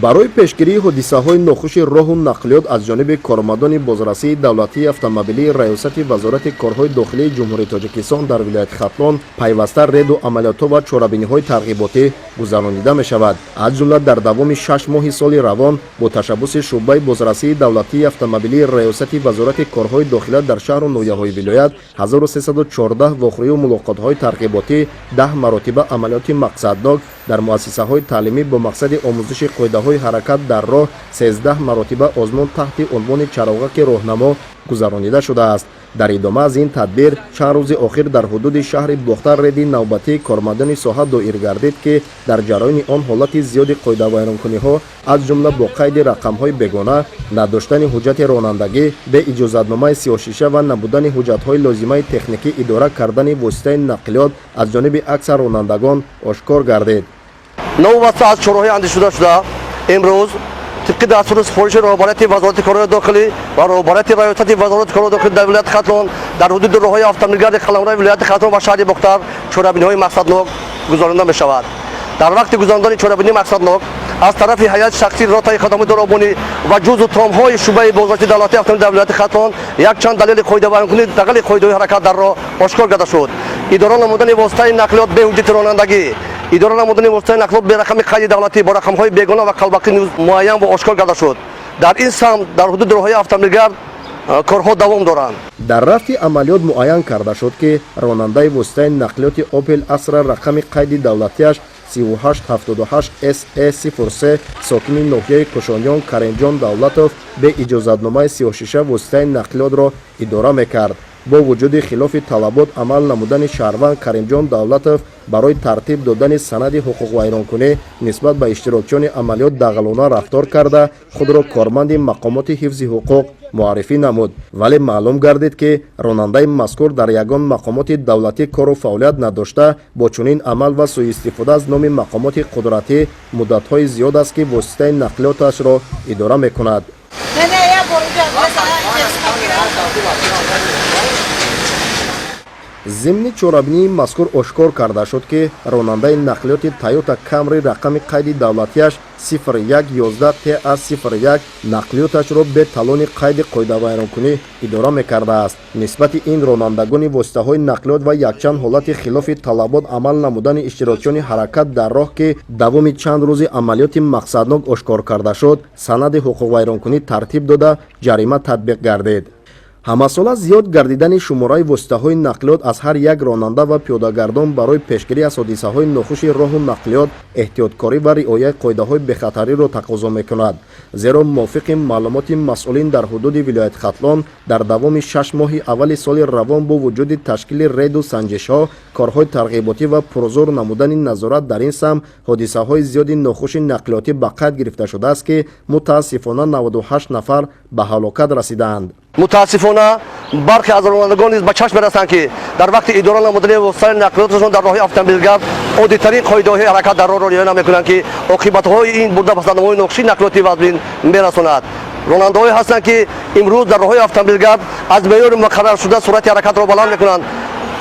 Барои пешгирии ҳодисаҳои нохуши роҳу нақлиёт аз ҷониби кормандони бозрасии давлатии автомобилии Раёсати Вазорати корҳои дохилии Ҷумҳурии Тоҷикистон дар вилояти Хатлон пайваста рейду амалиётҳо ва чорабиниҳои тарғиботӣ гузаронида мешавад. Аз ҷумла, дар давоми 6 моҳи соли равон бо ташаббуси шӯъбаи бозрасии давлатии автомобилии Раёсати Вазорати корҳои дохила дар шаҳру ноҳияҳои вилоят 1314 вохӯрию мулоқотҳои тарғиботӣ, 10 маротиба амалиёти мақсаднок дар муассисаҳои таълимӣ бо мақсади омӯзиши қоидаҳои ҳаракат дар роҳ, 13 маротиба озмун таҳти унвони «Чароғаки роҳнамо» гузаронида шудааст. Дар идома аз ин тадбир чанд рӯзи охир дар ҳудуди шаҳри Бохтар рейди навбатии кормандони соҳа доир гардид, ки дар ҷараёни он ҳолати зиёди қоидавайронкуниҳо, аз ҷумла бо қайди рақамҳои бегона, надоштани ҳуҷҷати ронандагӣ, бе иҷозатномаи сиёҳшиша ва набудани ҳуҷҷатҳои лозимаи техникӣ идора кардани воситаи нақлиёт аз ҷониби аксар ронандагон ошкор гардид. Новобаста аз чораҳои андешида шуда, имрӯз тибқи дастуру супориши роҳбарияти Вазорати корҳои дохилӣ ва роҳбарияти Раёсати Вазорати корҳои дохилӣ дар вилояти Хатлон дар ҳудуди роҳҳои автомобилгарди қаламрави вилояти Хатлон ва шаҳри Бохтар чорабиниҳои мақсаднок гузаронида мешавад. Дар вақти гузарондани чорабинии мақсаднок аз тарафи ҳайати шахсии ротаи хадамоти роҳбонӣ ва ҷузъу томҳои шӯъбаи бозрасии давлатии автомобилӣ дар вилояти Хатлон якчанд далели қоидавайронкунӣ, дағали қоидаҳои ҳаракат дар роҳ ошкор карда шуд: идора намудани воситаи нақлиёт бе ҳуҷҷати ронандагӣ, идора намудани воситаи нақлиёт бе рақами қайди давлатӣ, бо рақамҳои бегона ва қалбакӣ низ муайян ва ошкор карда шуд. Дар ин самт дар ҳудуди роҳҳои автомобилгард корҳо давом доранд. Дар рафти амалиёт муайян карда шуд, ки ронандаи воситаи нақлиёти «Опел Астра» рақами қайди давлатиаш 3878 се 03, сокини ноҳияи Кушониён Каримҷон Давлатов бе иҷозатномаи сиёҳшиша воситаи нақлиётро идора мекард. Бо вуҷуди хилофи талабот амал намудани шаҳрванд Каримҷон Давлатов, барои тартиб додани санади ҳуқуқвайронкунӣ нисбат ба иштирокчиёни амалиёт дағалона рафтор карда, худро корманди мақомоти ҳифзи ҳуқуқ муаррифӣ намуд. Вале маълум гардид, ки ронандаи мазкур дар ягон мақомоти давлатӣ кору фаъолият надошта, бо чунин амал ва сӯистифода аз номи мақомоти қудратӣ муддатҳои зиёд аст, ки воситаи нақлиёташро идора мекунад. Не, не, я бору. Зимни чорабинии мазкур ошкор карда шуд, ки ронандаи нақлиёти «Тойота Камри» рақами қайди давлатиаш 0111 та 01 нақлиёташро бе талони қайди қоидавайронкунӣ идора мекардааст. Нисбати ин ронандагони воситаҳои нақлиёт ва якчанд ҳолати хилофи талабот амал намудани иштирокчиёни ҳаракат дар роҳ, ки давоми чанд рӯзи амалиёти мақсаднок ошкор карда шуд, санади ҳуқуқвайронкунӣ тартиб дода, ҷарима татбиқ гардид. Ҳамасола зиёд гардидани шумораи воситаҳои нақлиёт аз ҳар як ронанда ва пиёдагардон барои пешгирӣ аз ҳодисаҳои нохуши роҳу нақлиёт эҳтиёткорӣ ва риояи қоидаҳои бехатариро тақозо мекунад. Зеро мувофиқи маълумоти масъулин, дар ҳудуди вилояти Хатлон дар давоми 6 моҳи аввали соли равон бо вуҷуди ташкили рейду санҷишҳо, корҳои тарғиботӣ ва пурзур намудани назорат дар ин самт, ҳодисаҳои зиёди нохуши нақлиётӣ ба қайд гирифта шудааст, ки мутаассифона 98 нафар ба ҳалокат расидаанд. Мутаассифона, бархе аз ронандагон низ ба чашм мерасанд, ки дар вақти идора намудани воситаи нақлиёташон дар роҳи автомобилгард оддитарин қоидаҳои ҳаракат дар роҳро риоя намекунанд, ки оқибатҳои ин бурда ба садамаҳои нохуши нақлиёти вазмин мерасонад. Ронандаҳое ҳастанд, ки имрӯз дар роҳҳои автомобилгард аз меъёри муқарраршуда суръати ҳаракатро баланд мекунанд,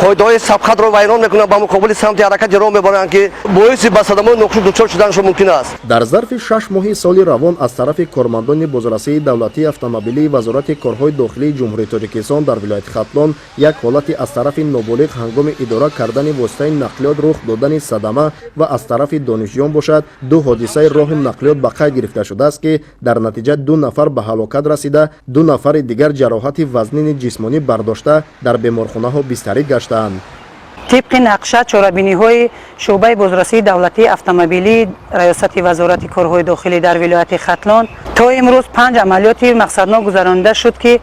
қоидаҳои сабқатро вайрон мекунанд, ба муқобили самти ҳаракати роҳ мебаранд, ки боиси ба садамаҳои нохуш дучор шуданашон мумкин аст. Дар зарфи 6 моҳи соли равон аз тарафи кормандони бозрасии давлатии автомобилии Вазорати корҳои дохилии Ҷумҳурии Тоҷикистон дар вилояти Хатлон як ҳолати аз тарафи ноболиғ ҳангоми идора кардани воситаи нақлиёт рух додани садама ва аз тарафи донишҷӯён бошад, ду ҳодисаи роҳу нақлиёт ба қайд гирифта шудааст, ки дар натиҷа ду нафар ба ҳалокат расида, ду нафари дигар ҷароҳати вазнини ҷисмонӣ бардошта, дар беморхонаҳо бистарӣ гаштаанд. Тибқи нақша, чорабиниҳои шӯъбаи бозрасии давлатии автомобилии Раёсати Вазорати корҳои дохилӣ дар вилояти Хатлон то имрӯз панҷ амалиёти мақсаднок гузаронида шуд, ки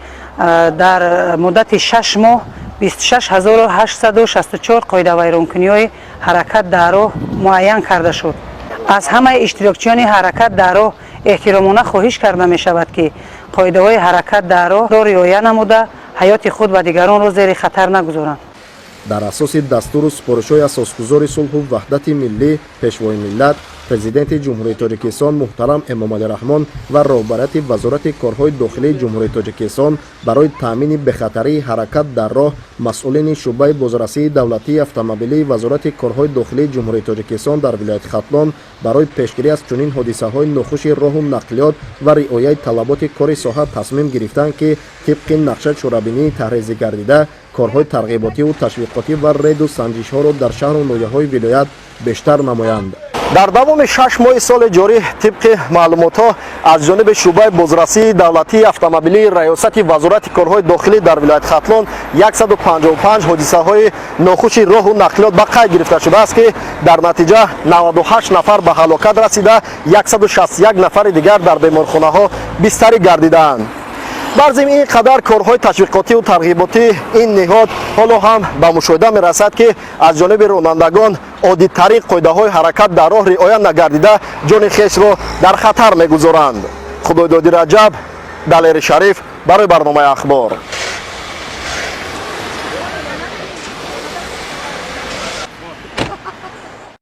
дар муддати 6 моҳ 26 864 қоидавайронкуниҳои ҳаракат дар роҳ муайян карда шуд. Аз ҳамаи иштирокчиёни ҳаракат дар роҳ эҳтиромона хоҳиш карда мешавад, ки қоидаҳои ҳаракат дар роҳро риоя намуда, ҳаёти худ ва дигаронро зери хатар нагузоранд. Дар асоси дастуру супоришҳои асосгузори сулҳу ваҳдати миллӣ, Пешвои миллат. Президенти Ҷумҳурии Тоҷикистон муҳтарам Эмомалӣ Раҳмон ва роҳбарияти Вазорати корҳои дохилии Ҷумҳурии Тоҷикистон барои таъмини бехатарии ҳаракат дар роҳ масъулини шӯъбаи бозрасии давлатии автомобилии Вазорати корҳои дохилии Ҷумҳурии Тоҷикистон дар вилояти Хатлон барои пешгирӣ аз чунин ҳодисаҳои нохуши роҳу нақлиёт ва риояи талаботи кори соҳа тасмим гирифтанд, ки тибқи нақша чорабинии таҳризӣ гардида корҳои тарғиботиву ташвиқотӣ ва рейду санҷишҳоро дар шаҳру ноҳияҳои вилоят бештар намоянд. Дар давоми 6 моҳи соли ҷорӣ, тибқи маълумотҳо аз ҷониби шӯъбаи бозрасии давлатии автомобилии Раёсати Вазорати корҳои дохилӣ дар вилояти Хатлон, 155 ҳодисаҳои нохуши роҳу нақлиёт ба қайд гирифта шудааст, ки дар натиҷа 98 нафар ба ҳалокат расида, 161 нафари дигар дар беморхонаҳо бистарӣ гардидаанд. Бар зимни ин қадар корҳои ташвиқотиву тарғиботӣ ин ниҳод, ҳоло ҳам ба мушоҳида мерасад, ки аз ҷониби ронандагон оддитарин қоидаҳои ҳаракат дар роҳ риоя нагардида, ҷони хешро дар хатар мегузоранд. Худойдоди Раҷаб, Далери Шариф барои барномаи «Ахбор».